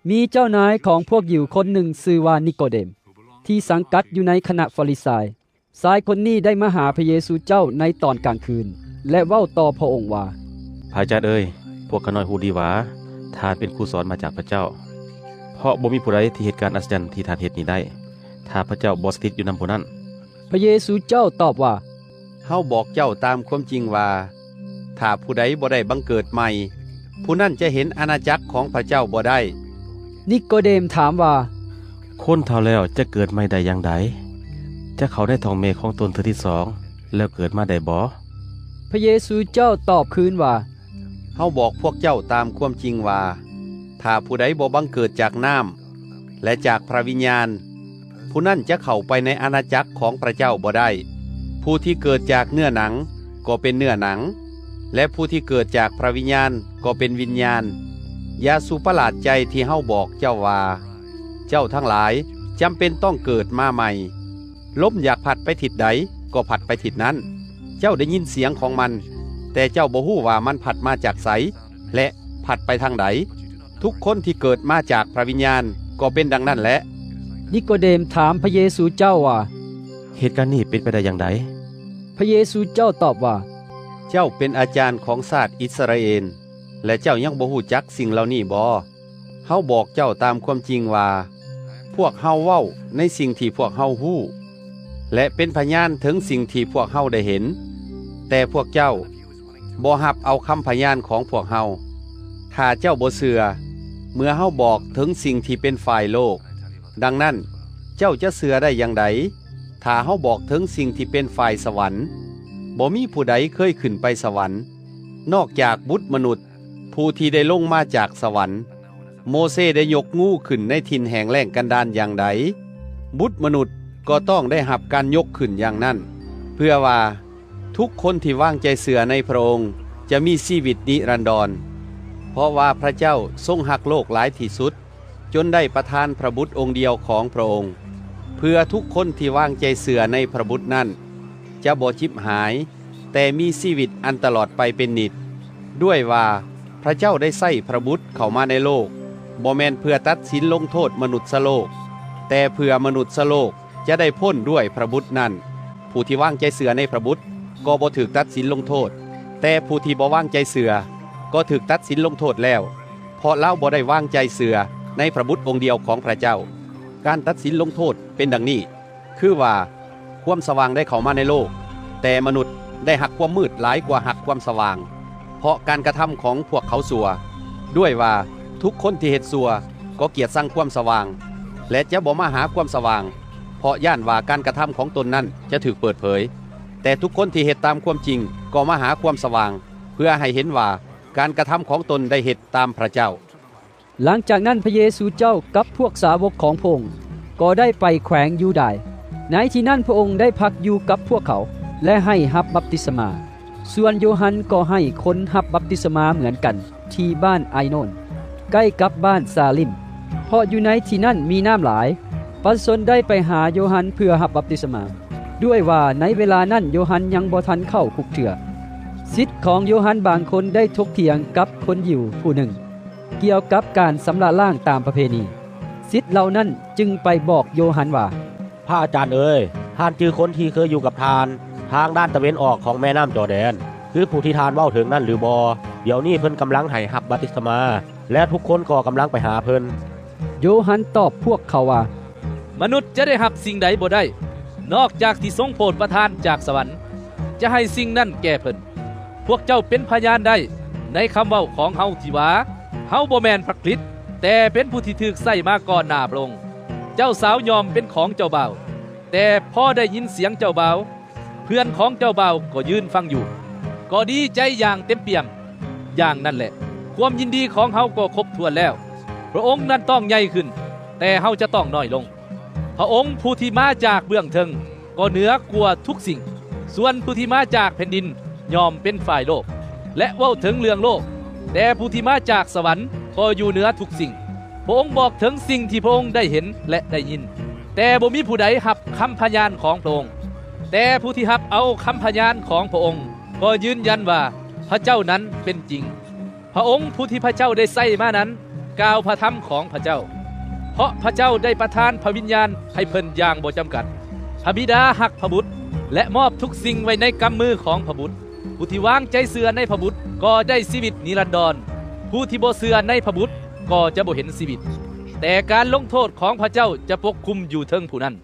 ມີເຈົ້ານາຍຂອງພວກຢິວຄົນໜຶ່ງຊື່ວ່ານິໂກເດມ ທີ່ສັງກັດຢູ່ໃນຄະນະຟາຣິໄຊ. ຊາຍຄົນນີ້ໄດ້ມາຫາພະເຢຊູເຈົ້າໃນຕອນກາງຄືນ ແລະ ເວົ້າຕໍ່ພະອົງວ່າ, ພະອາຈານເອີຍ, ພວກຂ້ານ້ອຍຮູ້ດີວ່າທ່ານເປັນຄູສອນມາຈາກພະເຈົ້າ, ເພາະບໍ່ມີຜູ້ໃດທີ່ເຮັດການອັດສະຈັນທີ່ທ່ານເຮັດນີ້ໄດ້ ຖ້າພະເຈົ້າບໍ່ສະຖິດຢູ່ນຳຜູ້ນັ້ນ. ພະເຢຊູເຈົ້າຕອບວ່າ, ເຮົາບອກເຈົ້າຕາມຄວາມຈິງວ່າ ຖ້າຜູ້ໃດບໍ່ໄດ້ບັງເກີດໃໝ່, ຜູ້ນັ້ນຈະເຫັນອານາຈັກຂອງພະເຈົ້າບໍ່ໄດ້. ນິໂກເດມຖາມວ່າ, ຄົນເຖົ້າແລ້ວຈະເກີດໃໝ່ໄດ້ຢ່າງໃດ? ຈະເຂົ້າໃນທ້ອງແມ່ຂອງຕົນເທື່ອທີສອງ ແລ້ວເກີດມາໄດ້ບໍ່? ພະເຢຊູເຈົ້າຕອບຄືນວ່າ, ເຮົາບອກພວກເຈົ້າຕາມຄວາມຈິງວ່າ ຖ້າຜູ້ໃດບໍ່ບັງເກີດຈາກນ້ຳ ແລະ ຈາກພະວິນຍານ, ຜູ້ນັ້ນຈະເຂົ້າໄປໃນອານາຈັກຂອງພະເຈົ້າບໍ່ໄດ້. ຜູ້ທີ່ເກີດຈາກເນື້ອໜັງກໍເປັນເນື້ອໜັງ, ແລະ ຜູ້ທີ່ເກີດຈາກພະວິນຍານກໍເປັນວິນຍານ. ຢ່າສູ່ປະຫຼາດໃຈທີ່ເຮົາບອກເຈົ້າວ່າ, ເຈົ້າທັງຫຼາຍຈຳເປັນຕ້ອງເກີດມາໃໝ່. ລົມຢາກພັດໄປທິດໃດກໍພັດໄປທິດນັ້ນ. ເຈົ້າໄດ້ຍິນສຽງຂອງມັນ, ແຕ່ເຈົ້າບໍ່ຮູ້ວ່າມັນພັດມາຈາກໃສ ແລະ ພັດໄປທາງໃດ. ທຸກຄົນທີ່ເກີດມາຈາກພະວິນຍານກໍເປັນດັ່ງນັ້ນແຫຼະ. ນິໂກເດມຖາມພະເຢຊູເຈົ້າວ່າ, ເຫດການນີ້ເປັນໄປໄດ້ຢ່າງໃດ? ພະເຢຊູເຈົ້າຕອບວ່າ, ເຈົ້າເປັນອາຈານຂອງຊາດອິດສະຣາເອນ ແລະ ເຈົ້າຍັງບໍ່ຮູ້ຈັກສິ່ງເຫຼົ່ານີ້ບໍ? ເຮົາບອກເຈົ້າຕາມຄວາມຈິງວ່າ ພວກເຮົາເວົ້າໃນສິ່ງທີ່ພວກເຮົາຮູ້ ແລະ ເປັນພະຍານເຖິງສິ່ງທີ່ພວກເຮົາໄດ້ເຫັນ, ແຕ່ພວກເຈົ້າບໍ່ຮັບເອົາຄຳພະຍານຂອງພວກເຮົາ. ຖ້າເຈົ້າບໍ່ເຊື່ອເມື່ອເຮົາບອກເຖິງສິ່ງທີ່ເປັນຝ່າຍໂລກ, ດັ່ງນັ້ນ ເຈົ້າຈະເຊື່ອໄດ້ຢ່າງໃດ ຖ້າເຮົາບອກເຖິງສິ່ງທີ່ເປັນຝ່າຍສະຫວັນ? ບໍ່ມີຜູ້ໃດເຄີຍຂຶ້ນໄປສະຫວັນ ນອກຈາກບຸດມະນຸດ ຜູ້ທີ່ໄດ້ລົງມາຈາກສະຫວັນ. ໂມເຊໄດ້ຍົກງູຂຶ້ນໃນຖິ່ນແຫ້ງແລ້ງກັນດານຢ່າງໃດ, ບຸດມະນຸດກໍຕ້ອງໄດ້ຮັບການຍົກຂຶ້ນຢ່າງນັ້ນ, ເພື່ອວ່າທຸກຄົນທີ່ວາງໃຈເຊື່ອໃນພະອົງຈະມີຊີວິດນິລັນດອນ. ເພາະວ່າພະເຈົ້າຊົງຮັກໂລກຫຼາຍທີ່ສຸດ, ຈົນໄດ້ປະທານພະບຸດອົງດຽວຂອງພະອົງ, ເພື່ອທຸກຄົນທີ່ວາງໃຈເຊື່ອໃນພະບຸດນັ້ນ ຈະບໍ່ຈິບຫາຍ, ແຕ່ມີຊີວິດອັນຕະຫຼອດໄປເປັນນິດ. ດ້ວຍວ່າພະເຈົ້າໄດ້ໃຊ້ພະບຸດເຂົ້າມາໃນໂລກ, ບໍ່ແມ່ນເພື່ອຕັດສິນລົງໂທດມະນຸດສະໂລກ, ແຕ່ເພື່ອມະນຸດສະໂລກຈະໄດ້ພົ້ນດ້ວຍພະບຸດນັ້ນ. ຜູ້ທີ່ວາງໃຈເຊື່ອໃນພະບຸດກໍບໍ່ຖືກຕັດສິນລົງໂທດ, ແຕ່ຜູ້ທີ່ບໍ່ວາງໃຈເຊື່ອກໍຖືກຕັດສິນລົງໂທດແລ້ວ, ເພາະລາວບໍ່ໄດ້ວາງໃຈເຊື່ອໃນພະບຸດອົງດຽວຂອງພະເຈົ້າ. ການຕັດສິນລົງໂທດເປັນດັ່ງນີ້, ຄືວ່າຄວາມສະຫວ່າງໄດ້ເຂົ້າມາໃນໂລກ, ແຕ່ມະນຸດໄດ້ຮັກຄວາມມືດຫຼາຍກວ່າຮັກຄວາມສະຫວ່າງ, ເພາະການກະທຳຂອງພວກເຂົາຊົ່ວ. ດ້ວຍວ່າທຸກຄົນທີ່ເຮັດຊົ່ວກໍກຽດຊັງຄວາມສະຫວ່າງ ແລະ ຈະບໍ່ມາຫາຄວາມສະຫວ່າງ, ເພາະຢ້ານວ່າການກະທຳຂອງຕົນນັ້ນຈະຖືກເປີດເຜີຍ. ແຕ່ທຸກຄົນທີ່ເຮັດຕາມຄວາມຈິງກໍມາຫາຄວາມສະຫວ່າງ, ເພື່ອໃຫ້ເຫັນວ່າການກະທຳຂອງຕົນໄດ້ເຮັດຕາມພະເຈົ້າ. ຫຼັງຈາກນັ້ນພະເຢຊູເຈົ້າກັບພວກສາວົກຂອງພະອົງກໍໄດ້ໄປແຂວງຢູດາຍ. ໃນທີ່ນັ້ນພະອົງໄດ້ພັກຢູ່ກັບພວກເຂົາ ແລະ ໃຫ້ຮັບບັບຕິສະມາ. ສ່ວນໂຢຮັນກໍໃຫ້ຄົນຮັບບັບຕິສະມາເໝືອນກັນທີ່ບ້ານໄອໂນນ, ໃກ້ກັບບ້ານຊາລິມ, ເພາະຢູ່ໃນທີ່ນັ້ນມີນ້ຳຫຼາຍ. ປະຊາຊົນໄດ້ໄປຫາໂຢຮັນເພື່ອຮັບບັບຕິສະມາ, ດ້ວຍວ່າໃນເວລານັ້ນໂຢຮັນຍັງບໍ່ທັນເຂົ້າຄຸກເທື່ອ. ສິດຂອງໂຢຮັນບາງຄົນໄດ້ຖົກຖຽງກັບຄົນຢິວຜູ້ໜຶ່ງ ກ່ຽວກັບການຊຳລະລ້າງຕາມປະເພນີ. ສິດເຫຼົ່ານັ້ນຈຶ່ງໄປບອກໂຢຮັນວ່າ, ພະອາຈານເອີຍ, ທ່ານຈື່ຄົນທີ່ເຄີຍຢູ່ກັບທ່ານທາງດ້ານຕາເວັນອອກຂອງແມ່ນ້ຳຈໍແດນ, ຄືຜູ້ທີ່ທ່ານເວົ້າເຖິງນັ້ນຫຼືບໍ່? ດຽວນີ້ເພິ່ນກຳລັງໃຫ້ຮັບບັບຕິສະມາ, ແລະ ທຸກຄົນກໍກຳລັງໄປຫາເພິ່ນ. ໂຢຮັນຕອບພວກເຂົາວ່າ, ມະນຸດຈະໄດ້ຮັບສິ່ງໃດບໍ່ໄດ້ ນອກຈາກທີ່ຊົງໂປດປະທານຈາກສະຫວັນ, ຈະໃຫ້ສິ່ງນັ້ນແກ່ເພິ່ນ. ພວກເຈົ້າເປັນພະຍານໄດ້ໃນຄຳເວົ້າຂອງເຮົາທີ່ວ່າ, ເຮົາບໍ່ແມ່ນພະຄຣິດ, ແຕ່ເປັນຜູ້ທີ່ຖືກໃຊ້ມາກ່ອນໜ້າພະອົງ. ເຈົ້າສາວຍອມເປັນຂອງເຈົ້າບ່າວ, ແຕ່ພໍໄດ້ຍິນສຽງເຈົ້າບ່າວ, ເພື່ອນຂອງເຈົ້າບ່າວກໍຢືນຟັງຢູ່, ກໍດີໃຈຢ່າງເຕັມປ່ຽມ. ຢ່າງນັ້ນແຫຼະ, ຄວາມຍິນດີຂອງເຮົາກໍຄົບຖ້ວນແລ້ວ. ພະອົງນັ້ນຕ້ອງໃຫຍ່ຂຶ້ນ, ແຕ່ເຮົາຈະຕ້ອງນ້ອຍລົງ. ພະອົງຜູ້ທີ່ມາຈາກເບື້ອງເທິງກໍເໜືອກວ່າທຸກສິ່ງ, ສ່ວນຜູ້ທີ່ມາຈາກແຜ່ນດິນຍອມເປັນຝ່າຍໂລກ ແລະ ເວົ້າເຖິງເລື່ອງໂລກ, ແຕ່ຜູ້ທີ່ມາຈາກສະຫວັນກໍຢູ່ເໜືອທຸກສິ່ງ. ພະອົງບອກເຖິງສິ່ງທີ່ພະອົງໄດ້ເຫັນ ແລະ ໄດ້ຍິນ, ແຕ່ບໍ່ມີຜູ້ໃດຮັບຄຳພະຍານຂອງພະອົງ. ແຕ່ຜູ້ທີ່ຮັບເອົາຄຳພະຍານຂອງພະອົງກໍຢືນຢັນວ່າພະເຈົ້ານັ້ນເປັນຈິງ. ພະອົງຜູ້ທີ່ພະເຈົ້າໄດ້ໃຊ້ມານັ້ນ ກ່າວພະທຳຂອງພະເຈົ້າ, ເພາະພະເຈົ້າໄດ້ປະທານພະວິນຍານໃຫ້ເພິ່ນຢ່າງບໍ່ຈຳກັດ. ພະບິດາຮັກພະບຸດ ແລະ ມອບທຸກສິ່ງໄວ້ໃນກຳມືຂອງພະບຸດ. ຜູ້ທີ່ວາງໃຈເຊື່ອໃນພະບຸດກໍໄດ້ຊີວິດນິລັນດອນ, ຜູ້ທີ່ບໍ່ເຊື່ອໃນພະບຸດກໍຈະບໍ່ເຫັນຊີວິດ, ແຕ່ການລົງໂທດຂອງພະເຈົ້າຈະປົກຄຸມຢູ່ເທິງຜູ້ນັ້ນ.